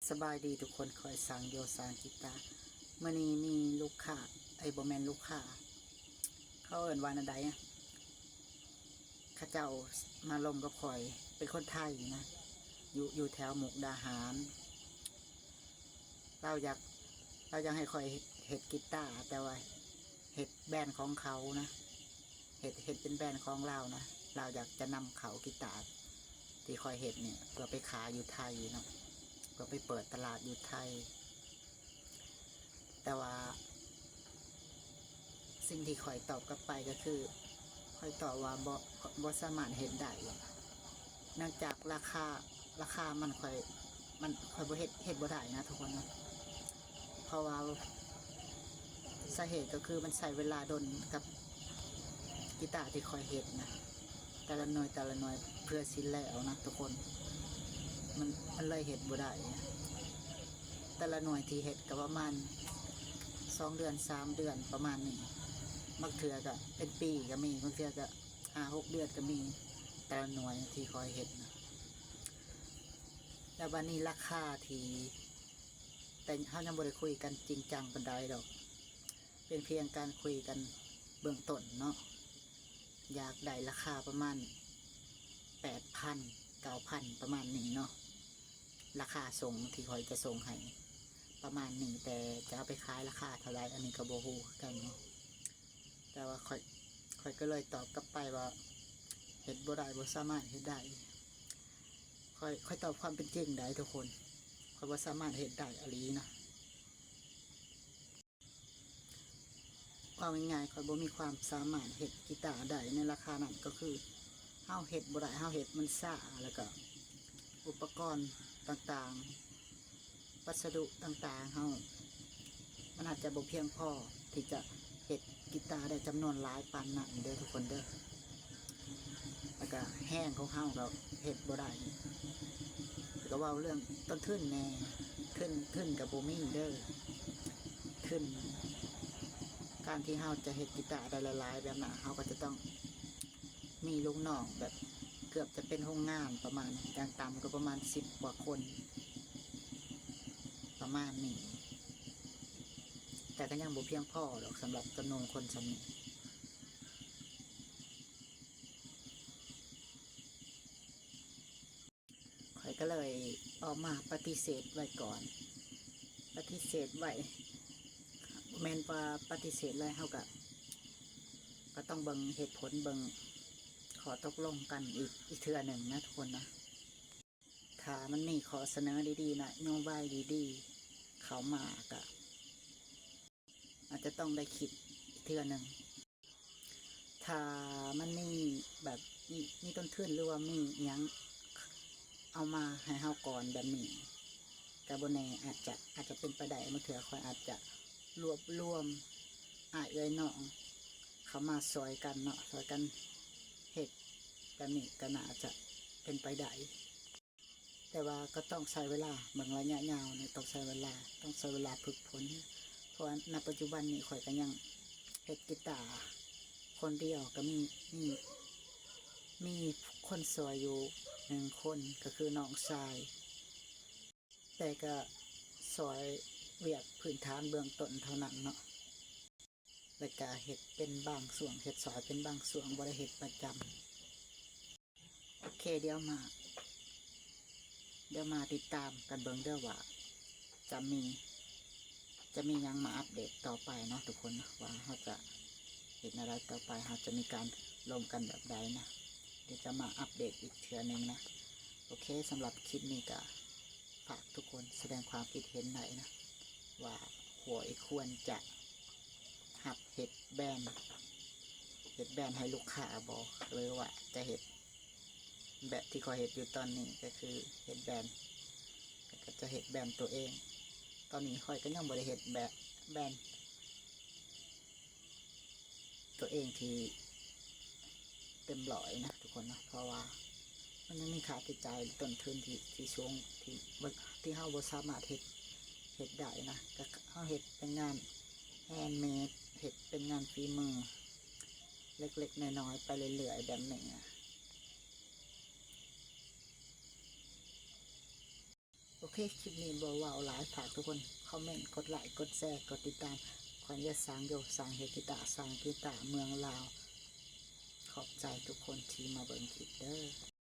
ສະບາຍດີທຸກຄົນ, ຂ້ອຍຊ່າງໂຢຊ່າງກິຕາ. ມື້ນີ້ມີລູກຄ້າ, ເອີຍ ບໍ່ແມ່ນລູກຄ້າ, ເຂົາເອີ້ນວ່າແນວໃດ? ເຂົາເຈົ້າມາລົມກັບຂ້ອຍ, ເປັນຄົນໄທນະ, ຢູ່ ຢູ່ແຖວມຸກດາຫານ. ລາວຢາກ ລາວຢາກໃຫ້ຂ້ອຍເຮັດ ເຮັດກິຕາ, ແຕ່ວ່າເຮັດແບຣນຂອງເຂົານະ, ເຮັດ ເຮັດເປັນແບຣນຂອງລາວນະ. ລາວຢາກຈະນຳເຂົ້າກິຕາທີ່ຂ້ອຍເຮັດນີ້ ເພື່ອໄປຂາຍຢູ່ໄທເນາະ, ເພື່ອໄປເປີດຕະຫຼາດຢູ່ໄທ. ແຕ່ວ່າສິ່ງທີ່ຂ້ອຍຕອບກັບໄປກໍຄື ຂ້ອຍຕອບວ່າ ບໍ່ ບໍ່ສາມາດເຮັດໄດ້ ເນື່ອງຈາກລາຄາ ລາຄາມັນ ຂ້ອຍ ມັນ ຂ້ອຍບໍ່ເຮັດ ເຮັດບໍ່ໄດ້ນະທຸກຄົນນະ. ເພາະວ່າສາເຫດກໍຄືມັນໃຊ້ເວລາດົນກັບ ກິຕາທີ່ຂ້ອຍເຮັດນະ, ແຕ່ລະໜ່ວຍ ແຕ່ລະໜ່ວຍ ເພື່ອຊິແລ້ວນະທຸກຄົນ, ມັນ ມັນເລີຍເຮັດບໍ່ໄດ້. ແຕ່ລະໜ່ວຍທີ່ເຮັດກໍປະມານສອງເດືອນ ສາມເດືອນ ປະມານນີ້, ບາງເທື່ອກໍເປັນປີກໍມີ, ບາງເທື່ອກໍຫ້າຫົກເດືອນກໍມີ, ແຕ່ລະໜ່ວຍທີ່ຂ້ອຍເຮັດນະ. ແລ້ວບາດນີ້ລາຄາທີ່ ແຕ່ເຮົາຍັງບໍ່ໄດ້ຄຸຍກັນຈິງຈັງປານໃດດອກ, ເປັນພຽງການຄຸຍກັນເບື້ອງຕົ້ນເນາະ. ຢາກໄດ້ລາຄາປະມານແປດພັນ ເກົ້າພັນ ປະມານນີ້ເນາະ, ລາຄາສົ່ງທີ່ຂ້ອຍຈະສົ່ງໃຫ້ປະມານນີ້, ແຕ່ຈະເອົາໄປຂາຍລາຄາເທົ່າໃດ ອັນນີ້ກໍບໍ່ຮູ້ຄືກັນເນາະ. ແຕ່ວ່າຂ້ອຍ ຂ້ອຍກໍເລີຍຕອບກັບໄປວ່າ ເຮັດບໍ່ໄດ້ ບໍ່ສາມາດເຮັດໄດ້. ຂ້ອຍ ຂ້ອຍຕອບຄວາມເປັນຈິງໄດ໋ທຸກຄົນ, ຂ້ອຍບໍ່ສາມາດເຮັດໄດ້ອີ່ຫຼີນະ. ເວົ້າງ່າຍໆ ຂ້ອຍບໍ່ມີຄວາມສາມາດເຮັດກິຕາໄດ້ໃນລາຄານັ້ນ, ກໍຄືເຮົາເຮັດບໍ່ໄດ້, ເຮົາເຮັດມັນຊ້າ, ແລ້ວກໍອຸປະກອນຕ່າງໆ ວັດສະດຸຕ່າງໆ ເຮົາ ມັນອາດຈະບໍ່ພຽງພໍທີ່ຈະເຮັດກິຕາໄດ້ຈຳນວນຫຼາຍປານນັ້ນເດີທຸກຄົນເດີ. ແລ້ວກະແຮງຂອງເຮົາກໍເຮັດບໍ່ໄດ້, ແລ້ວກະເວົ້າເລື່ອງຕົ້ນທຶນແດ່, ທຶນ ທຶນກໍບໍ່ມີເດີ, ທຶນ ການທີ່ເຮົາຈະເຮັດກິຕາໄດ້ຫຼາຍໆແບບນັ້ນ ເຮົາກໍຈະຕ້ອງມີລູກນ້ອງແບບເກືອບຈະເປັນໂຮງງານປະມານ, ຢ່າງຕ່ຳກໍປະມານສິບກວ່າຄົນປະມານນີ້, ແຕ່ກໍຍັງບໍ່ພຽງພໍດອກສຳລັບຈຳນວນຄົນສ່ຳນີ້. ຂ້ອຍກໍເລີຍອອກມາປະຕິເສດໄວ້ກ່ອນ, ປະຕິເສດໄວ້, ບໍ່ແມ່ນວ່າປະຕິເສດເລີຍ, ເຮົາກໍ ກໍຕ້ອງເບິ່ງເຫດຜົນ, ເບິ່ງຂໍ້ຕົກລົງກັນອີກ ອີກເທື່ອໜຶ່ງນະທຸກຄົນນະ. ຖ້າມັນມີຂໍ້ສະເໜີດີໆ ນະໂຍບາຍດີໆ ເຂົ້າມາ ກະອາດຈະຕ້ອງໄດ້ຄິດອີກເທື່ອໜຶ່ງ. ຖ້າມັນມີແບບ ມີ ມີຕົ້ນທຶນ ຫຼືວ່າມີອີ່ຫຍັງເອົາມາໃຫ້ເຮົາກ່ອນແບບນີ້ ກະບໍ່ແນ່ ອາດຈະ ອາດຈະເປັນໄປໄດ້. ບາງເທື່ອຂ້ອຍອາດຈະລວບລວມອ້າຍເອື້ອຍນ້ອງເຂົ້າມາຊ່ອຍກັນເນາະ, ຊ່ອຍກັນເຮັດແບບນີ້ ກະໜ້າຈະເປັນໄປໄດ້. ແຕ່ວ່າກໍຕ້ອງໃຊ້ເວລາ, ເບິ່ງໄລຍະຍາວນີ້ຕ້ອງໃຊ້ເວລາ, ຕ້ອງໃຊ້ເວລາຝຶກຝົນ. ເພາະວ່າ ນະ ປັດຈຸບັນນີ້ຂ້ອຍກໍຍັງເຮັດກິຕາຄົນດຽວ, ກໍມີ ມີ ມີຄົນຊ່ອຍຢູ່ໜຶ່ງຄົນ ກໍຄືນ້ອງຊາຍ, ແຕ່ກໍຊ່ອຍວຽກພື້ນຖານເບື້ອງຕົ້ນເທົ່ານັ້ນເນາະ. ແລ້ວກະເຮັດເປັນບາງຊ່ວງ, ເຮັດຊ່ອຍເປັນບາງຊ່ວງ, ບໍ່ໄດ້ເຮັດປະຈຳ. ໂອເຄ, ດຽວມາ ດຽວມາຕິດຕາມກັນເບິ່ງເດີວ່າຈະມີ ຈະມີຫຍັງມາອັບເດດຕໍ່ໄປເນາະທຸກຄົນເນາະ, ວ່າເຮົາຈະເຮັດແນວໃດຕໍ່ໄປ, ເຮົາຈະມີການລົມກັນແບບໃດນະ, ດຽວຈະມາອັບເດດອີກເທື່ອໜຶ່ງນະ. ໂອເຄ, ສຳລັບຄລິບນີ້ກະ ຝາກທຸກຄົນສະແດງຄວາມຄິດເຫັນໄດ້ນະ ວ່າຂ້ອຍຄວນຈະຮັບເຮັດແບຣນ ເຮັດແບຣນໃຫ້ລູກຄ້າບໍ່ ຫຼືວ່າຈະເຮັດແບບທີ່ຂ້ອຍເຮັດຢູ່ຕອນນີ້ ກໍຄືເຮັດແບຣນ ແລ້ວກໍຈະເຮັດແບຣນຕົວເອງ. ຕອນນີ້ຂ້ອຍກໍຍັງບໍ່ໄດ້ເຮັດແບຣນ ແບຣນ ຕົວເອງທີ່ເຕັມຮ້ອຍນະທຸກຄົນນະ, ເພາະວ່າມັນຍັງມີຄ່າໃຊ້ຈ່າຍ ຕົ້ນທຶນທີ່ ທີ່ສູງ ທີ່ບໍ່ ທີ່ເຮົາບໍ່ສາມາດເຮັດ ເຮັດໄດ້ນະ. ກໍເຮົາເຮັດເປັນງານແຮນເມດ ເຮັດເປັນງານຝີມືເລັກໆນ້ອຍໆໄປເລື້ອຍໆແບບນີ້ນະ. ໂອເຄ ຄລິບນີ້ບໍ່ເວົ້າຫຼາຍ ຝາກທຸກຄົນຄອມເມັນ ກົດໄລ ກົດແຊ ກົດຕິດຕາມ ຂອອະນຸຍາດສ້າງໂຍ ສ້າງເຮກິຕາ ສ້າງກິຕາເມືອງລາວ. ຂອບໃຈທຸກຄົນທີ່ມາເບິ່ງຄລິບເດີ.